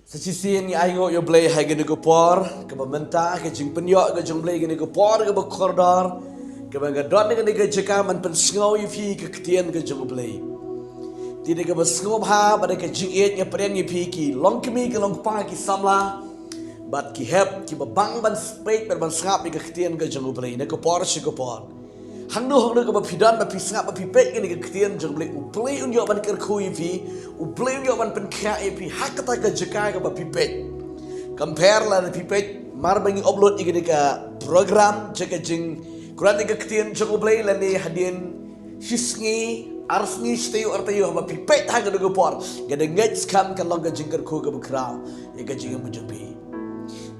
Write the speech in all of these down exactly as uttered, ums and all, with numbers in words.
Sa shisien ngi ai nguh ïa U Blei ha kane ka por kaba mynta, ka jingpynïoh ka jong U Blei kane ka por kaba kordor, kaba nga don ha kane ka jaka ban pynsngew ïa phi ka ktien ka jong U Blei. Te da kaba sngewbha bad da ka jingïeit nga pdiang ïa phi ki longkmie ki longkpa, ki samla bad ki hep kiba bang ban peit bad ban sngap ïa ka ktien ka jong U Blei na ka por sha ka por. Hangno hangno kaba phi don ba phi sngap ba phi peit kane ka ktien jong U Blei, U Blei un ïoh ban kyrkhu ïa phi, U Blei un ïoh ban pynkhiah ïa phi ha kata ka jaka kaba phi peit. Compare lada phi peit mar ba ngi upload ïa kane ka program jong ka jingkren ïa ka ktien jong U Blei, lane hadien shi sngi, ar sngi, shi taïew, ar taïew, haba phi peit ha kane ka por, ka da ngeit skhem kan long ka jingkyrkhu kaba khraw ïa ka jingim jong phi.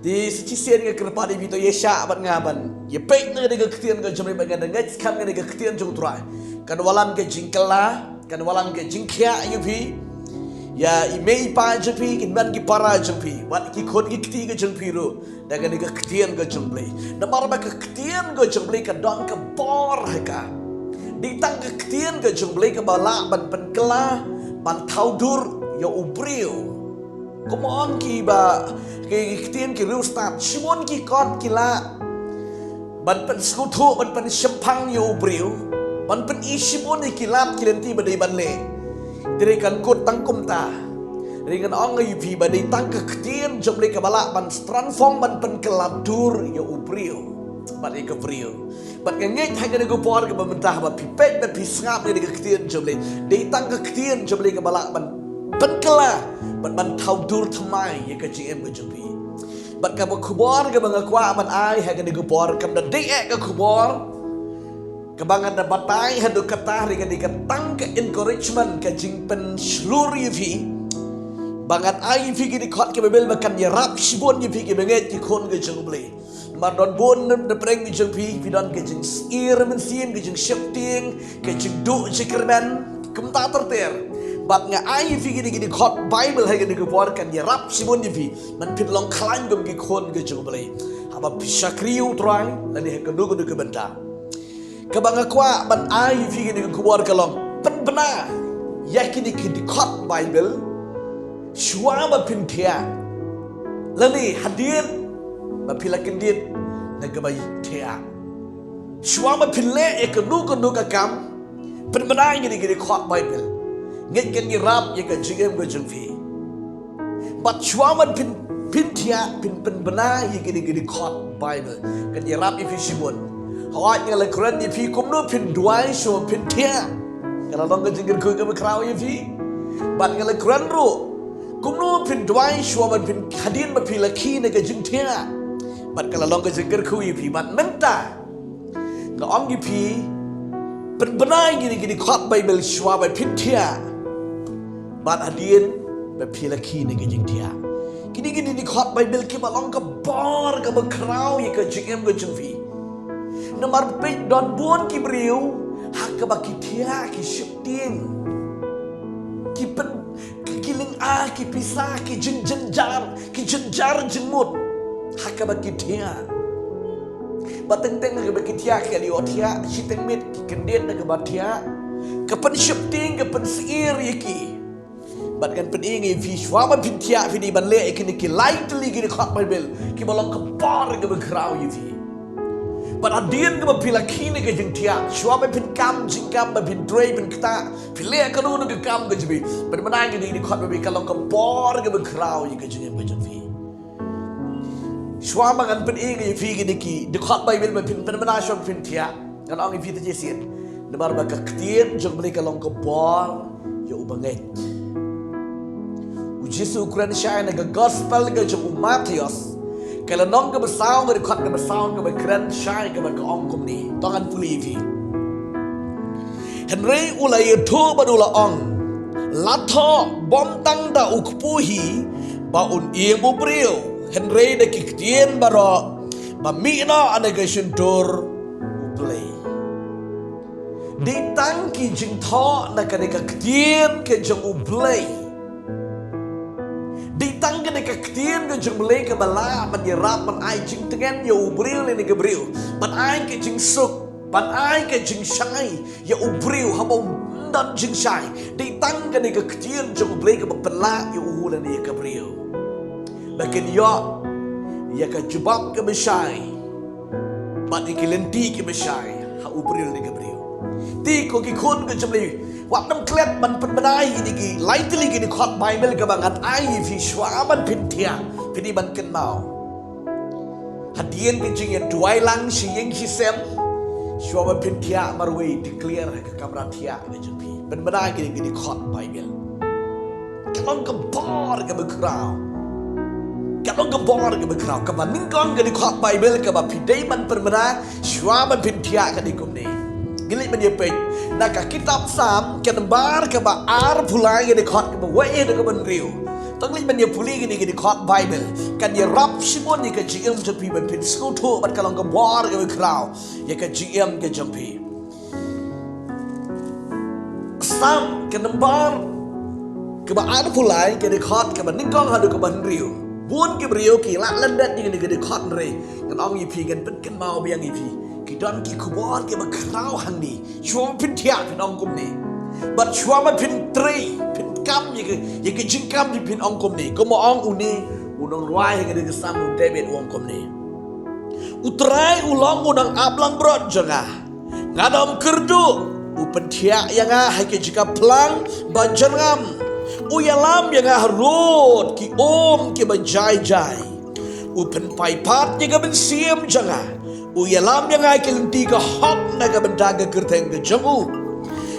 Te sa shisien nga kyrpad ïa phi to ïa shah bad nga ban ïa peit na kane ka ktien ka jong U Blei bad nga da ngeit skhem kane ka ktien jong U Trai kan wallam ka jingkylla, kan wallam ka jingkhiah ïa phi, ïa i mei i pa jong phi, kin ban ki para jong phi, wat ki khun ki kti ka jong phi ruh, da kane ka ktien ka jong U Blei. Namar ba ka ktien ka jong U Blei ka don ka bor ha ka. Dei tang ka ktien ka jong U Blei kaba lah ban pynkylla, ban thaw dur ïa u briew. Kumno ong kiba, ki, ki ktien ki riewstad, shibun ki kot ki lah ban pynsngewthuh, ban pynshemphang ïa u briew, ban pyni shibun ïa ki lad ki lynti ba dei ban leh. Te kan kut tang kumta. Te ngan ong ïa phi ba dei tang ka ktien jong U Blei kaba lah ban transform, ban pynkylla dur ïa u briew bad ïa ka briew. Bad nga ngeit ha kane ka por kaba mynta haba phi peit bad phi sngap ïa ka ktien jong U Blei, dei tang ka ktien jong U Blei kaba lah ban pynkylla bad ban thaw dur thymmai ïa ka jingim ka jong phi. Bad kaba khubor kaba nga kwah ban ai ha kane ka por kam da dei eh ka khubor kaba nga da batai haduh katta, hynrei ka dei ka tang ka encouragement, ka jingpynshlur ïa phi. Ba ngan ai ïa phi ki dkhot ki Baibl ba kan ïarap shibun ïa phi kiba ngeit, ki khun ka jong U Blei. Namar don bun na pdeng ka jong phi, phi don ka jingsyier mynsiem, ka jingsheptieng, ka jingduh jingkyrmen, kumta ter ter. Bad nga ai ïa phi kine ki dkhot Baibl ha kane ka por kan ïarap shibun ïa phi ban phin long khlaiñ kum ki khun ka jong U Blei haba phi shakri ïa U Trai lane ha kano kano ka bynta. Kaba nga kwah ban ai ïa phi kane ka khubor ka long, pynbna ïa kine ki dkhot Baibl shuwa ba phin thiah lane hadien ba phi la kyndit na kaba thiah. Shuwa ba phin leh ïa kano kano ka kam, pynbna ïa kine ki dkhot Baibl. Ngeit kan ïarap ïa ka jingim ka jong phi. Bad shuwa ban phin, phin thiah, phin pynbna ïa kine ki dkhot Baibl, kan ïarap ïa phi shibun. Hooid, nga la kren ïa phi kumno phin duwai shuwa phin thiah. Ka la long ka jingkyrkhu kaba khraw ïa phi. Bad nga la kren ruh kumno phin duwai shuwa ban phin, hadien ba phi la khie na ka jingthiah. Bad ka la long ka jingkyrkhu ïa phi. Bad mynta nga ong ïa phi, pynbna ïa kine ki dkhot Baibl shuwa ba phin thiah bad hadien ba phi la khie na ka jingthiah. Kine ki dkhot Baibl kiba long ka bor kaba khraw ïa ka jingim ka jong phi. Namar peit, don bun ki briew ha kaba ki thiah, ki sheptieng, ki pyn, ki, ki lynga, ki pisa, ki jingjynjar, ki jynjar jingmut ha kaba ki thiah. Bad teng teng ha kaba ki thiah ki la ïohthiah, shiteng miet ki kyndit na kaba thiah. Ka pynsheptieng, ka pynsyier ïa ki. Bad ngan pyni ïa phi, shuwa ba phin thiah phi dei ban leh ïa kine ki lai tylli ki dkhot Baibl kiba long ka bor kaba khraw ïa phi. Bad hadien kaba phi la khie na ka jingthiah, shuwa ba phin kam jingkam, ba phin trei, phin ktah, phi leh kano kano ka kam ka jong phi, pynbna ïa kine ki dkhot Baibl, ka long ka bor kaba khraw ïa ka jingim ka jong phi. Shuwa ba ngan pyni ïa phi kine ki dkhot Baibl ba phin pynbna shuwa ba phin thiah, ngan ong ïa phi te shisien. Namar ba ka ktien jong U Blei ka long ka bor ïa u bangeit. U Jisu u kren shai na ka gospel ka jong u Mathaios, ka lynnong kaba saw, ka dkhot kaba saw, kaba kren shai, kaba ka ong kumne. To ngan pule ïa phi. Hynrei u la ïathuh bad u la ong, la thoh, bym tang da u kpu hi ba un im u briew, hynrei da ki ktien baroh ba mih noh na ka shyntur U Blei. Dei tang ki jingthoh na kane ka ktien ka jong U Blei. Dei tang kane ka ktien ka jong U Blei kaba lah ban ïarap ban ai jingtngen ïa u briew lane ka briew, ban ai ka jingsuk, ban ai ka jingshai ïa u briew haba um don jingshai. Dei tang kane ka ktien jong U Blei kaba pynlah ïa u lane ïa ka briew. ba kin ïoh ïa ka jubab kaba shai bad ïa ki lynti kiba shai ha u briew ne ka briew. Te ko ki khun ka jong U Blei, wat nym klet ban pynbna ïa kine ki lai tylli ki dkhot Baibl kaba ngan ai ïa phi shuwa ban pynthiah, phi dei ban kynmaw. Hadien ka jingïaduwai lang shi ïing shi sem, shuwa ban pynthiah marwei, declare ha ka kamra thiah ka jong phi. Pynbna ïa kine ki dkhot Baibl. Ka long ka bor kaba khraw. Ka long ka bor kaba khraw. Kaba nyngkong ka dkhot Baibl kaba phi dei ban pynbna shuwa ban pynthiah ka dei kumne. Ngi leit ban ïa peit na ka kitab Salm ka nombar kaba arphew lai, ka dkhot kaba wei haduh kaba hynriew. To ngi leit ban ïa pule kine ki dkhot Baibl. Kan ïarap shibun ïa ka jingim jong phi ban pynsngewthuh bad ka long ka bor kaba khraw ïa ka jingim ka jong phi. Salm ka nombar kaba arphew lai, ka dkhot kaba nyngkong haduh kaba hynriew. Bun ki briew ki la lyndet ïa kine ki dkhot, hynrei ngan ong ïa phi, ngan pynkynmaw biang ïa phi. Ki don ki khubor kiba khraw hangne. Shuwa ban pynthiah phin ong kumne. Bad shuwa ban pyntrei, pynkam ïa ka, ïa ka jingkam jong phi phin ong kumne. Kumba ong une u nongrwai ha kane ka Salm, u David, u ong kumne: U Trai u long u nongap langbrot jong nga. Ngan ym kyrduh. U pynthiah ïa nga ha ki jaka phlang ba jyrngam. U ïalam ïa nga harud ki um kiba jai jai. U pynpaw pat ïa ka mynsiem jong nga. U ïalam ïa nga ha ki lynti ka hok na ka bynta ka kyrteng ka jong u.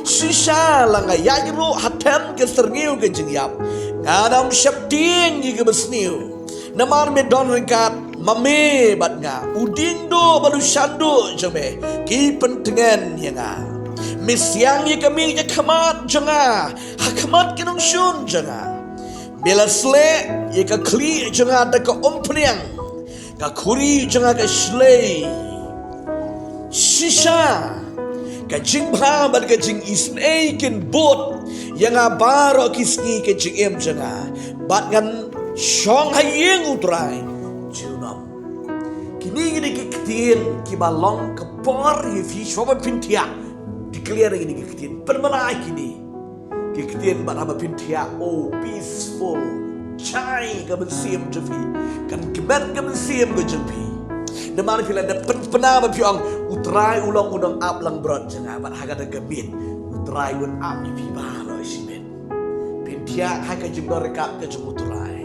Shisha la nga ïaid ruh ha them ka syrngiew ka jingïap, ngan ym sheptieng ïa kaba sniew. Namar me don ryngkat ma me bad nga. U dieng duh bad u shan duh jong me ki pyntngen ïa nga. Me siang ïa ka miej ha khmat jong nga, ha khmat ki nongshun jong nga. Me la sleh ïa ka khlieh jong nga da ka umphniang, ka khuri jong nga ka shlei. Shisha ka jingbha bad ka jingisynei kin bud ïa nga baroh ki sngi ka jingim jong nga, bad ngan shong ha ïing U Trai junom. Kine ki dei ki ktien kiba long ka bor ïa phi shuwa ban pynthiah. Declare ïa kine ki ktien, pynbna ïa kine ki ktien bad haba phin thiah, oh, peaceful, jai ka mynsiem jong phi, kan kmen ka mynsiem ka jong phi. Namar phi la dep pynbna ba phi ong, U Trai u long u nongap langbrot jong nga, bad ha kata ka miet U Trai un ap ïa phi baroh shimet. Phin thiah ha ka jingdonkam ka jong U Trai.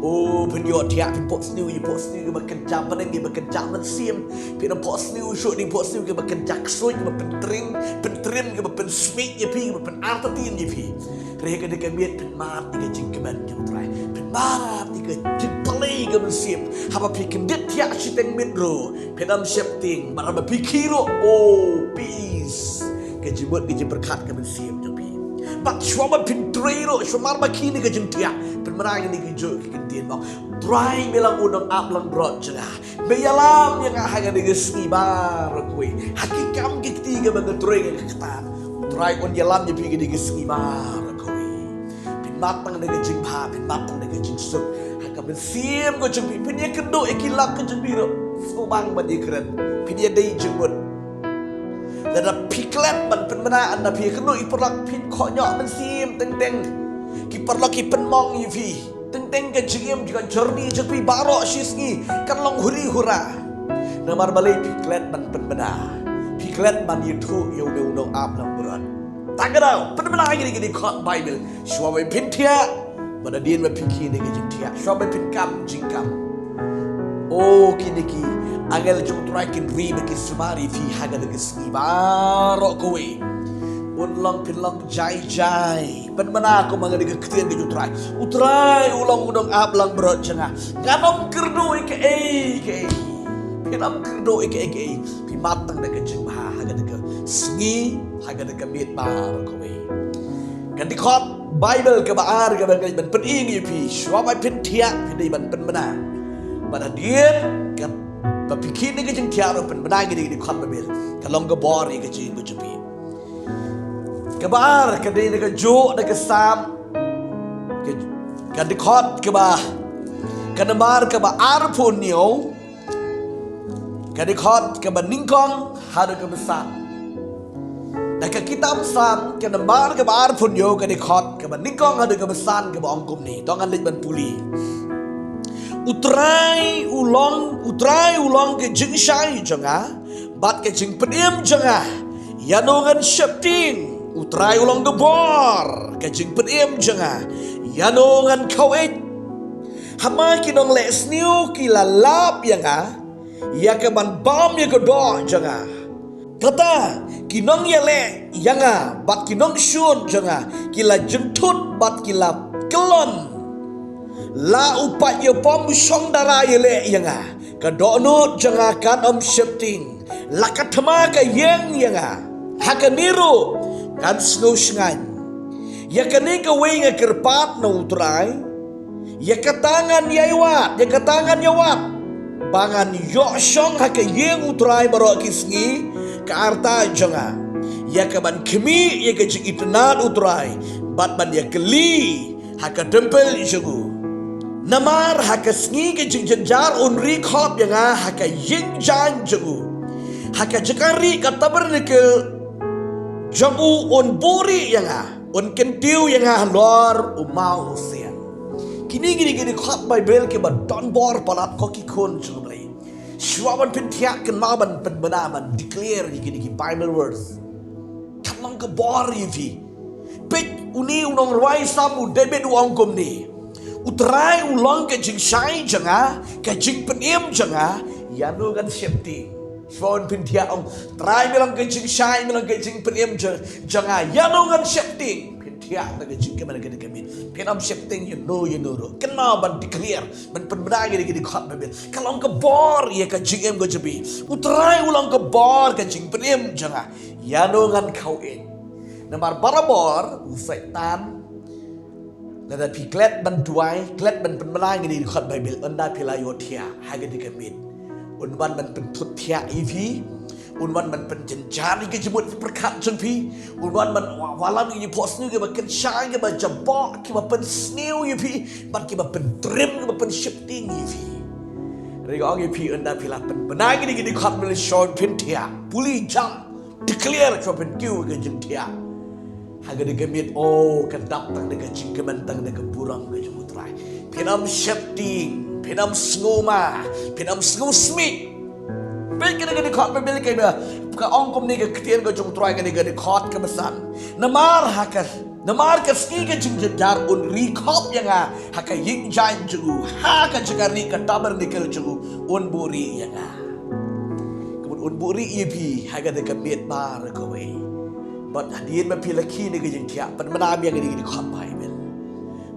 Oh, phin ïoh thiah, phin phohsniew ïa ki phohsniew kiba kynja bneng, kiba kynja mynsiem. Phin phohsniew shuh ïa ki phohsniew kiba kynja ksuid, kiba pyntrim, pyntrim, kiba pynsmit ïa phi, kiba pynartatien ïa phi. Hynrei ha kane ka miet phin mad ïa ka jingkmen jong U Trai. Phin mad ïa ka jingpalei ka mynsiem. Haba phi kyndit thiah shiteng miet ruh, phin ym sheptieng, bad haba phi khih ruh, oh, peace. Ka jingmut, ka jingpyrkhat ka mynsiem jong phi. Bad shuwa ban phin trei ruh, shuwa mar ba khih ïa ka jingthiah, pynbna ïa kine kijuh ki ktien ba, Trai me long u nongap langbrot jong nga. Me ïalam ïa nga ha kane ka sngi baroh kawei. Ha ki kam ki kti kiba nga trei, nga ktah, U Trai un ïalam ïa phi ha kane ka sngi baroh kawei. Phin mad tang da ka jingbha, phin mad tang da ka jingsuk. Ha ka mynsiem ka jong phi, phin ïakynduh ïa ki lok ka jong phi ruh, sngewbang ban ïakren. Phin ïadei jingmut. Lada phi klet ban pynbna, ynda phi ïakynduh ïa ki paralok, phin khohñioh mynsiem teng teng. Ki paralok ki pynmong ïa phi. Teng teng ka jingim, ka journey jong phi baroh shi sngi kan long huri hura. Namar balei? Phi klet ban pynbna. Phi klet ban ïathuh ïa une u nongap langbrot. Tang ka daw, pynbna ïa kine ki dkhot Baibl shuwa ban phin thiah, bad hadien ba phi khih ïa ka jingthiah, shuwa ban phin kam jingkam. Oh, kine ki angel jong U Trai kin ri bad kin sumar ïa phi ha kane ka sngi baroh kawei. Un long, phin long jai jai. Pynbna kumba nga dei ka ktien ka jong U Trai. U Trai u long u nongap langbrot jong nga. Ngan ym kyrduh ïa kaei kaei. Phin ym kyrduh ïa kaei kaei. Phi mad tang da ka jingbha ha kane ka sngi, ha kane ka miet baroh kawei. Ka dkhot Baibl kaba ar kaba nga dei ban pyni ïa phi, shuwa ba phin thiah, phi dei ban pynbna. Bad hadien ba phi khih ïa ka jingthiah ruh, pynbna ïa kine ki dkhot Baibl. Ka long ka bor ïa ka jingim ka jong phi. Kaba ar ka dei na kajuh na ka Salm, ka, ka dkhot kaba, ka nombar kaba arphew hynñiew, ka dkhot kaba nyngkong haduh kaba san. Na ka kitab Salm ka nombar kaba arphew hynñiew, ka dkhot kaba nyngkong haduh kaba san, kaba ong kumne. To ngan leit ban pule. U Trai u long, u Trai u long ka jingshai jong nga bad ka jingpynim jong nga. Ïano ngan sheptieng? U Trai u long ka bor, ka jingpynim jong nga. Ïano ngan khawit? Haba ki nongleh sniew ki la lap ïa nga, ïa ka ban bam ïa ka doh jong nga. Kata ki nongïaleh ïa nga bad ki nongshun jong nga ki la jynthut bad ki la kyllon. La u paidbah u shong dara ïaleh ïa nga. Ka dohnud jong nga kan ym sheptieng. La ka thma ka ïeng ïa nga. Ha kane ruh kan sngewshngaiñ. Ïa kane kawei nga kyrpad na u Trai. Ïa kata ngan ïai wad, ïa kata ngan ïa wad, ba ngan ïoh shong ha ka ïing u Trai baroh ki sngi ka rta jong nga. Ïa ka ban khmih ïa ka jingitynnad u Trai bad ban ïa kylli ha ka templ jong u. Namar ha ka sngi ka jingjynjar un ri khop ïa nga ha ka ïing jaiñ jong u. Ha ka jaka ri ka tabernacle jong u un buhrieh ïa nga. Un kyntiew ïa nga halor u maw u sian. Kine kine kine khot Baibl kiba don bor palat ko ki khun jong u Blei. Shuwa ban pynthiah kynmaw ban pynbna ban declare ïa kine ki Bible verse. Kan long ka bor ïa phi. Peit une u nongrwai Salm u David u ong kumne. U Trai u long ka jingshai jong nga, ka jingpynim jong nga, ïano ngan sheptieng? Shuwa ban pynthiah ong, Trai me long ka jingshai, me long ka jingpynim jong, jong nga, ïano ngan sheptieng? Pynthiah da ka jingkmen ka dei ka miet. Phin ym sheptieng ïano ïano ruh. Kynmaw ban declare, ban pynbna ïa kine ki dkhot Baibl. Ka long ka bor ïa ka jingim ka jong phi. U Trai u long ka bor ka jingpynim jong nga. Ïano ngan khawit? Namar barabor u Soitan, lada phi klet ban duwai, klet ban pynbna ïa kine ki dkhot Baibl, ynda phi la ïohthiah ha ka dei ka miet, un wan ban pynthut thiah ïa phi. Un wan ban pynjynjar ïa ka jingmut jingpyrkhat jong phi. Un wan ban wa-, wallam ïa ki phohsniew kiba kynsha, kiba jaboh, kiba pynsniew ïa phi, bad kiba pyntrim, kiba pynsheptieng ïa phi. Hynrei nga ong ïa phi, ynda phi la pynbna ïa kine ki dkhot Baibl, shuwa ban pynthiah, pule jam, declare, shuwa ban kiew ïa ka jingthiah. Ha ka dei ka miet, oh, kan dap tang da ka jingkmen, tang da ka burom ka jong u Trai. Phin ym sheptieng, phin ym sngewma, phin ym sngewsmit. Peit kane ka dkhot Baibl kaba ka ong kumne, ka ktien ka jong u Trai, kane ka dkhot kaba san. Namar ha ka, namar ka sngi ka jingjynjar un ri khop ïa nga ha ka ïing jaiñ jong u, ha ka jaka rieh ka tabernacle jong u un buhrieh ïa nga. Ka mut un buhrieh ïa phi ha ka dei ka miet baroh kawei. Bad hadien ba phi la khie na ka jingthiah, pynbna biang ïa kine ki dkhot Baibl.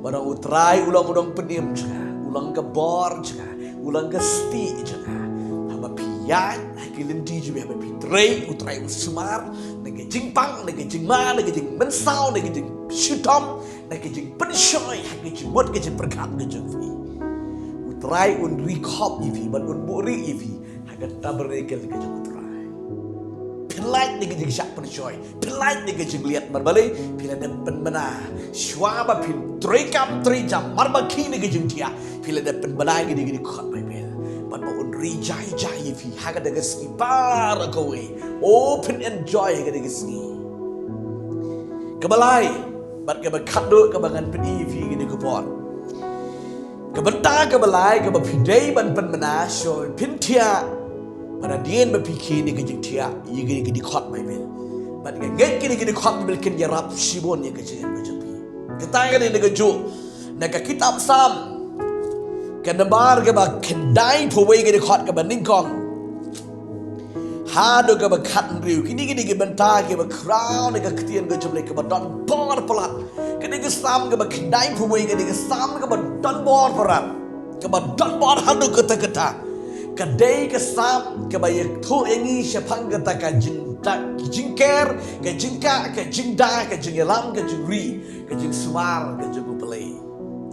Ba u Trai u long u nongpynim jong nga, u long ka bor jong nga, u long ka stieh jong nga. Haba phi ïaid ha ki lynti jong phi, haba phi trei, u Trai u sumar na ka jingpang, na ka jingma, na ka jingmynsaw, na ka jingshitom, na ka jingpynshoi ha ka jingmut ka jingpyrkhat ka jong phi. U Trai un ri khop ïa phi bad un buhrieh ïa phi ha ka tabernacle ka jong u Trai. Pynlait na ka jingshah pynshoi, pynlait na ka jingliat, namar balei? Phi la dep pynbna. Shuwa ba phin trei kam trei jam, mar ba khie na ka jingthiah, phi la dep pynbna ïa kine ki dkhot Baibl. Bad ba un ri jai jai ïa phi ha ka dei ka sngi baroh kawei. Oh, phin enjoy ha ka dei ka sngi. Kaba lai, bad kaba khatduh kaba ngan pyni ïa phi kane ka por. Ka bynta kaba lai kaba phi dei ban pynbna, shuwa ban pynthiah, bad hadien ba phi khie na ka jingthiah, ïa kine ki dkhot Baibl. Bad nga ngeit kine ki dkhot Baibl kin ïarap shibun ïa ka jingim ka jong phi. Kata ka dei na kajuh na ka kitab Salm, ka nombar kaba khyndaiphew wei, ka dkhot kaba nyngkong haduh kaba khathynriew. Kine ki dei ki bynta kiba khraw na ka ktien ka jong u Blei, kaba don bor palat. Ka dei ka Salm kaba khyndaiphew wei, ka dei ka Salm kaba don bor palat, kaba don bor haduh katta katta. Ka dei ka Salm kaba ïathuh ïa ngi shaphang kata ka jing-, ka jingker, ka jingkah, ka jingda, ka jingïalam, ka jingri, ka jingsumar ka jong u Blei.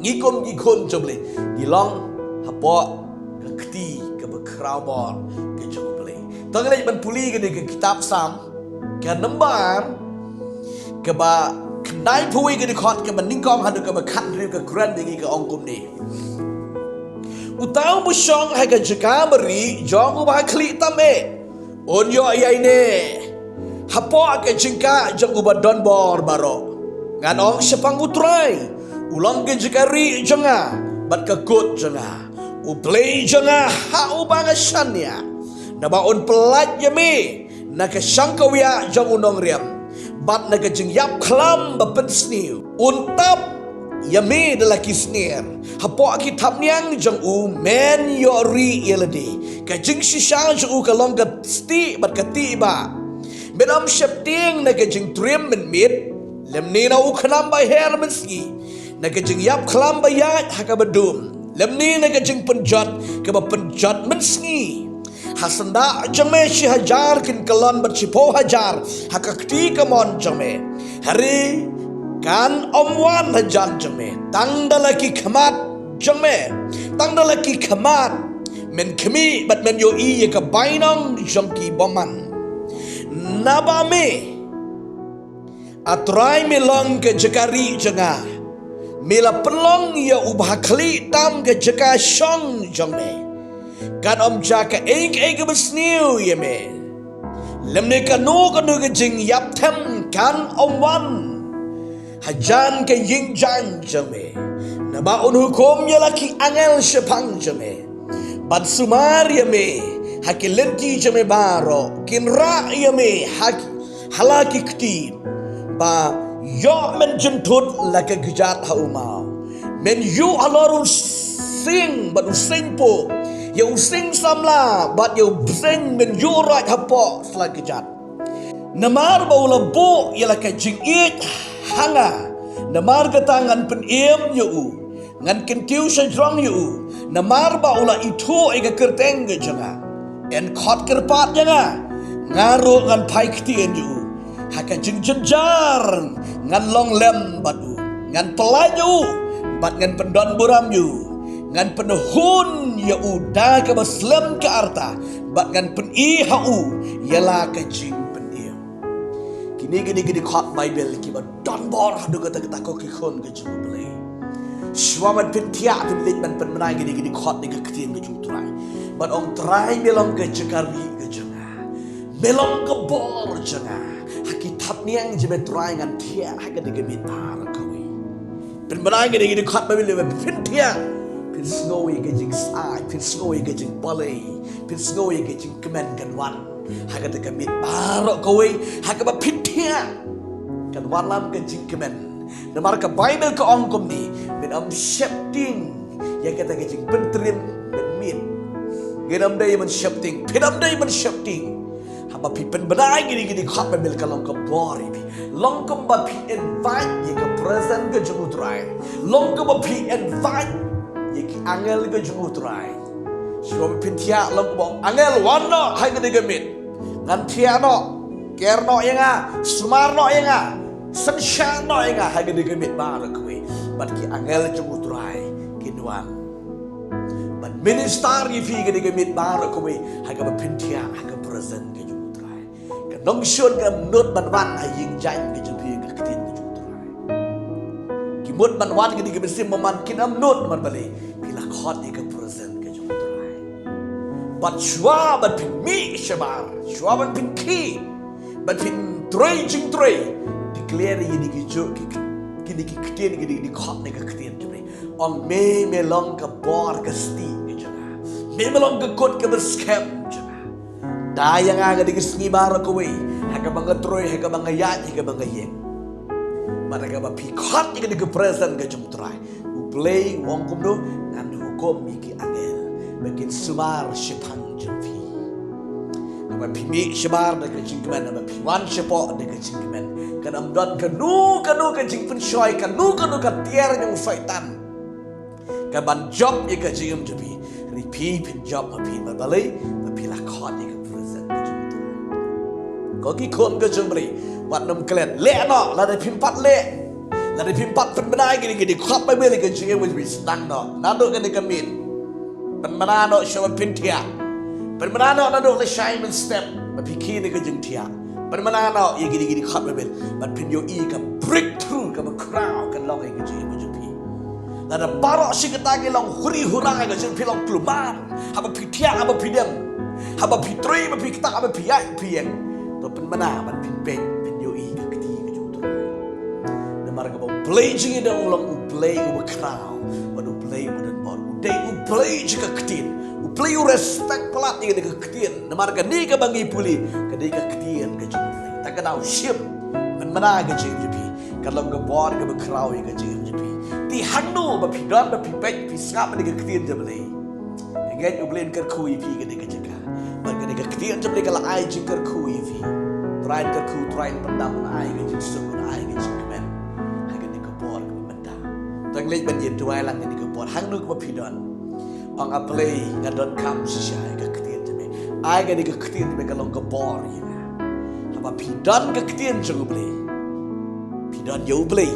Ngi kum ki khun jong u Blei ngi long hapoh ka kti kaba khraw bor ka jong u Blei. To ngin leit ban pule kane ka kitab Salm, ka nombar kaba khyndaiphew wei, ka dkhot kaba nyngkong haduh kaba khathynriew. Ka kren ïa ngi, ka ong kumne: Uta uba shong ha ka jaka barieh jong uba ha khlieh tam eh, un ïoh ïaineh hapoh ka jingkah jong uba don bor baroh. Ngan ong shaphang u Trai, u long ka jaka rieh jong nga bad ka kut jong nga. U Blei jong nga ha uba nga shaniah, naba un pyllait ïa me na ka shangkawiah jong u nongrim, bad na ka jingïapkhlam ba pynsniew. Un tap ïa me da la ki snier, hapoh ki thapniang jong u men ïoh rieh ïa lade. Ka jingshisha jong u ka long ka stieh bad ka tieh bah. Men ym sheptieng na ka jingtriem mynmiet, lymne na u khnam ba her mynsngi, na ka jingïapkhlam ba ïaid ha kaba dum, lymne na ka jingpynjot kaba pynjot mynsngi. Ha syndah jong me shi hajar kin kyllon bad shiphew hajar ha ka kti kamon jong me, hynrei kan ym wan hajan jong me. Tang da la ki khmat jong me, tang da la ki khmat men khmih bad men ïohi ïa ka bainong jong ki bymman. Naba me, A Trai, me long ka jaka rieh jong nga, me la pynlong ïa u bakhlieh tam ka jaka shong jong me. Kan ym jia kaei kaei kaba sniew ïa me, lymne kano kano ka jingïapthem kan ym wan hajan ka ïing jaiñ jong me. Naba un hukum ïa la ki angel shaphang jong me ban sumar ïa me ha ki lynti jong me baroh. Kin rah ïa me ha ki, ha la ki kti, ba ïoh men jynthut la ka kjat ha u maw. Men ïuh halor u sing bad u sing puh, ïa u sing samla bad ïa u bseiñ men ïuh roit hapoh sla kjat. Namar ba u la buh ïa la ka jingïeit ha nga, namar kata ngan pynim ïa u, ngan kyntiew shajrong ïa u. Namar ba u la ithuh ïa ka kyrteng ka jong nga, yn khot kyrpad ïa nga, nga ruh ngan phai ktien ïa u. Ha ka jingjynjar ngan long lem bad u, ngan pyllait ïa u bad ngan pyndonburom ïa u. Ngan pynhun ïa u da kaba slem ka rta bad ngan pyni ha u ïa la ka jingpynim. Kine kine kine ki dkhot Baibl kiba don bor haduh katta katta, ko ki khun ka jong U Blei. Shuwa ban pynthiah, pynleit ban pynbna ïa kine kine ki dkhot ne ka ktien ka jong U Trai. Ban ong, Trai, me long ka jaka rieh ka jong nga, me long ka bor jong nga. Ha ki thapniang jong me, Trai, ngan thiah ha kane ka miet baroh kawei. Pynbna ïa kine kine ki dkhot Baibl, ban pynthiah, pynsngew ïa ka jingshai, pynsngew ïa ka jingbalei, pynsngew ïa ka jingkmen kan wan ha kata ka miet baroh kawei ha kaba pynthiah. Kan wallam ka jingkmen. Namar ka Baibl ka ong kumne, men ym sheptieng ïa kata ka jingpyntrim mynmiet. Ngin ym dei ban sheptieng, phin ym dei ban sheptieng. Haba phi pynbna ïa kine kine ki dkhot Baibl, ka long ka bor ïa phi. Long kumba phi invite ïa ka presence ka jong U Trai. Long kumba phi invite ïa ki angel ka jong U Trai. Shuwa ban pynthiah, long kumba ong, angel, wan noh ha kane ka miet. Ngan thiah noh, ker noh ïa nga, sumar noh ïa nga, synshar noh ïa nga ha kane ka miet baroh kawei. Bad ki angel jong U Trai kin wan ban minister ïa phi ha kane ka miet baroh kawei ha kaba pynthiah ha ka presence ka jong U Trai. Ka nongshun kam nud ban wan ha ïing jaiñ ka jong phi ha ka ktien ka jong U Trai. Ki mut ban wan ha kane ka mynsiem bymman, kin ym nud, namar balei? Phi la khot ïa ka presence ka jong U Trai. Bad shuwa ban phin mih shabar, shuwa ban phin khie, ban phin trei jingtrei, declare ïa kine ki ju-, ki, ki, kine ki ktien, kine ki dkhot ne ka ktien jong U Blei. Ong, me, me long ka bor ka stieh ka jong nga. Me, me long ka kut kaba skhem jong nga. Da ïa nga ha kane ka sngi baroh kawei ha kaba nga trei, ha kaba nga ïaid, ha kaba nga ïeng. Bad ha kaba phi khot ïa kane ka presence ka jong U Trai, U Blei u ong kumno? Ngan hukum ïa ki angel ba kin sumar shaphang jong phi. Haba phi mih shabar da ka jingkmen, haba phi wan shapoh da ka jingkmen, kan ym don kano kano ka jingpynshoi, kano kano ka tiar jong u Soitan ka ban jop ïa ka jingim jong phi. Hynrei phi phin jop ma phi, namar balei? Ba phi la khot ïa ka presence ka jong U Trai. Ko ki khun ka jong U Blei, wat nym klet. Leh noh lada phim pat leh, lada phim pat pynbna ïa kine ki dkhot Baibl ha ka jingim jong phi. Sdang noh naduh kane ka miet. Pynbna noh shuwa ban pynthiah. Pynbna noh naduh lashai mynstep ba phi khie na ka jingthiah. Pynbna noh ïa kine ki dkhot Baibl bad phin ïohi ka breakthrough, kaba khraw kan long ha ka jingim jong phi. Lada baroh shi katta ki long huri hura, ka jingim phi long kulmar, haba phi thiah, haba phi dem, haba phi trei, haba phi ktah, haba phi ïaid, phi ïeng, to pynbna bad phin peit, phin ïohi ka kti ka jong U Trai. Namar kaba U Blei jong ngi u long U Blei uba khraw bad U Blei uba don bor. U dei U Blei jong ka ktien. U Blei u respect palat ïa kane ka ktien. Namar kane kaba ngi pule, kane ka ktien ka jong U Blei. Tang ka daw shim, mynta ka jingim jong phi ka long ka bor kaba khraw ïa ka jingim jong phi. Te hangno ba phi don ba phi peit phi sngap ïa ka ktien jong U Blei, ngeit U Blei un kyrkhu ïa phi kane ka jaka. Bad kane ka ktien jong U Blei ka la ai jingkyrkhu ïa phi. Trai kyrkhu, Trai pyndam, un ai ka jingsuk, un ai ka jingkmen ha kane ka por kaba mynta. Tang leit ban ïa duwai lang kane ka por hangno kaba phi don. Ong, A Blei, nga donkam shisha ïa ka ktien jong me. Ai kane ka ktien jong me ka long ka bor ïa nga. Haba phi don ka ktien jong U Blei, phi don ïa U Blei.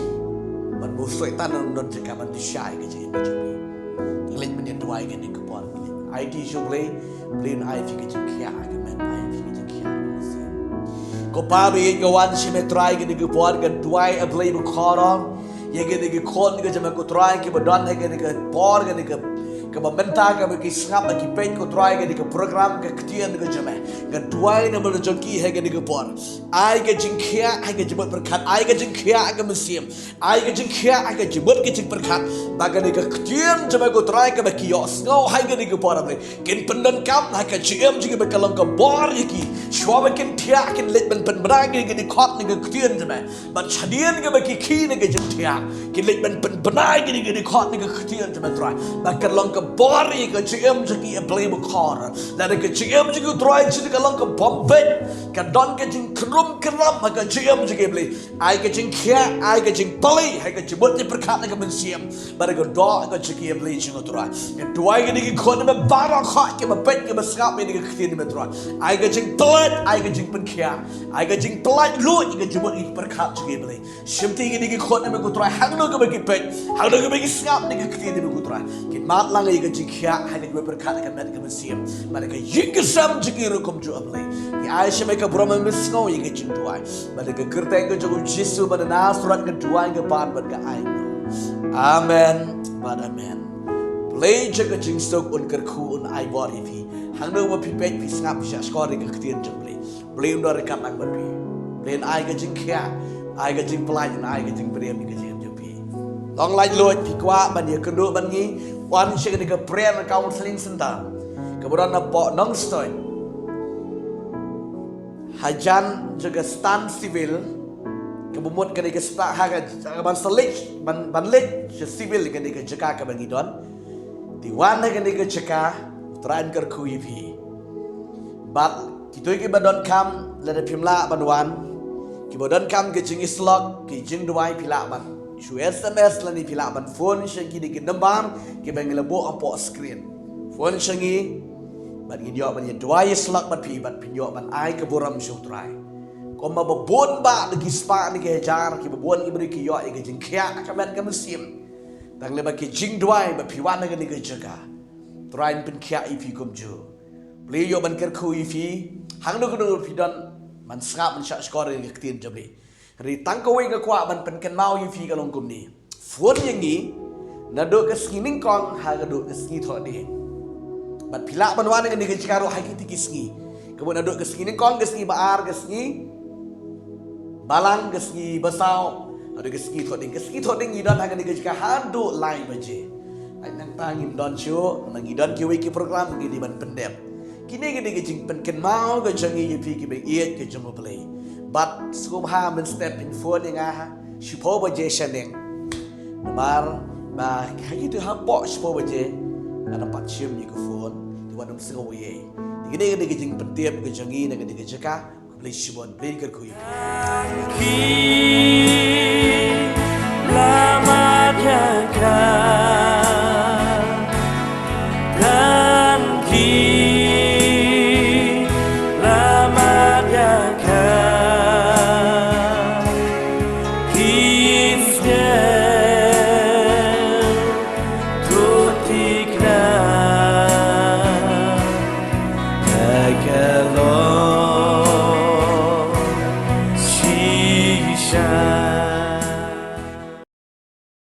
Bad ba u Soitan un don jaka ban pynshai ka jingim ka jong phi. Leit ban ïa duwai kane ka por. Aiti sha U Blei, Blei un ai phi ka jingkhiah, ka met ai phi ka jingkhiah. Ko Pa ba ïeit, nga wan sha me Trai kane ka por, nga duwai A Blei bakordor ïa kine ki khun ki jong me ko Trai kiba don ha kane ka por, kane ka, kaba mynta kaba ki sngap, ki peit ko Trai kane ka program ka ktien ka jong me. Nga duwai namar jong ki ha kane ka por. Ai ka jingkhiah, ai ka jingmut pyrkhat, ai ka jingkhiah ka mynsiem, ai ka jingkhiah, ai ka jingmut ka jingpyrkhat. Ba kane ka ktien jong me ko Trai kaba ki ïohsngew ha kane ka por, A Blei, kin pyndonkam ha ka jingim jong ki ba ka long ka bor ïa ki. Shuwa ba kin thiah kin leit ban pynbna ïa kine ki dkhot na ka ktien jong me. Bad shadien kaba ki khie na ka jingthiah, kin leit ban pynbna ïa kine ki dkhot na ka ktien jong me Trai. Ba ka long ka bor ïa ka jingim jong ki A Blei bakordor. Lada ka jingim jong ki Trai jong ka long ka bym beit, ka don ka jingkrum kram ha ka jingim jong ki A Blei. Ai ka jingkhiah, ai ka jingplie ha ka jingmut jingpyrkhat na ka mynsiem. Bad ka doh ka jong ki A Blei jong nga Trai. Nga duwai kine ki khun me baroh kiba peit kiba sngap ïa kane ka ktien me Trai. Ai ka jingplie, ai ka jingpynkhiah, ai ka jingplie lut ïa ka jingmut ïa ka pyrkhat jong ki A Blei. Shimti kine ki khun me ko Trai hangno kaba ki peit, hangno kaba ki sngap ïa ka ktien me ko Trai. Kin mad lang ïa ka jingkhiah ha ka jingmut pyrkhat ka met ka mynsiem. Bad ka ïing ka sem jong ki ruh kumjuh A Blei. Ngi ai sha me ka burom, me sngew ïa ka jingduwai. Bad ka kyrteng ka jong U Jisu ba na Nasareth nga duwai, nga pan bad nga ai. Amen bad amen. Blei jong ka jingsuk un kyrkhu, un ai bor ïa phi. Hangno ba phi peit phi sngap, phi shah shkor ïa ka ktien jong Blei. Blei un don ryngkat lang bad phi. Blei un ai ka jingkhiah, ai ka jingplie, un ai ka jingpyrem ïa ka jingim jong phi. Long laitluid phi kwah ban ïakynduh bad ngi, wan sha kane ka Prayer and Counseling Center kaba don hapoh Nongstoiñ, hajan jong ka Stan Civil, kaba mut kane ka spah ha ka, ka ban sa leit, ban, ban leit sha Civil, kane ka jaka kaba ngi don. Te wan ha kane ka jaka, Trai un kyrkhu ïa phi. Bad kito kiba donkam, lada phim lah ban wan, kiba donkam ka jingïasyllok, ka jingduwai, phi lah ban shu S M S lane phi lah ban phone sha kine ki number kiba ngi la buh hapoh screen. Phone sha ngi bad ngin ïoh ban ïaduwai ïasyllok bad phi, bad phin ïoh ban ai ka burom sha U Trai. Kumba bun bah na ki spah na ki hajar, kiba bun ki briew ki ïoh ïa ka jingkhiah ka met ka mynsiem. Tang lyngba ki jingduwai ba phi wan ha kane ka jaka, Trai un pynkhiah ïa phi kumjuh. Blei ïoh ban kyrkhu ïa phi. Hangno hangno phi don, ban sngap, ban shah shkor ïa ka ktien jong Blei. Hynrei tang kawei nga kwah ban pynkynmaw ïa phi ka long kumne. Phone ïa ngi naduh ka sngi nyngkong haduh ka sngi Thohdieng. Bad phi lah ban wan ha kane ka jaka ruh ha kito ki sngi. Kaba naduh ka sngi nyngkong, ka sngi ba ar, ka sngi balang, ka sngi basaw, haduh ka sngi Thohdieng. Ka sngi Thohdieng ngi don ha kane ka jaka haduh lai baje. Ai nangta ngim don shuh, ngi don kiwei ki program ngi dei ban pyndep. Kine ki dei ki jingpynkynmaw ka jong ngi ïa phi kiba ïeit ka jong U Blei. Bad sngewbha mynstep phin phone ïa nga ha shiphew baje shaneng. Namar ba ha kito hapoh shiphew baje nga da pat shim ïa ka phone. Te wat nym sngew ei ei. Kine ki dei ki jingpyntip ka jong ngi na kane ka jaka. Khublei shibun, Blei kyrkhu ïa phi.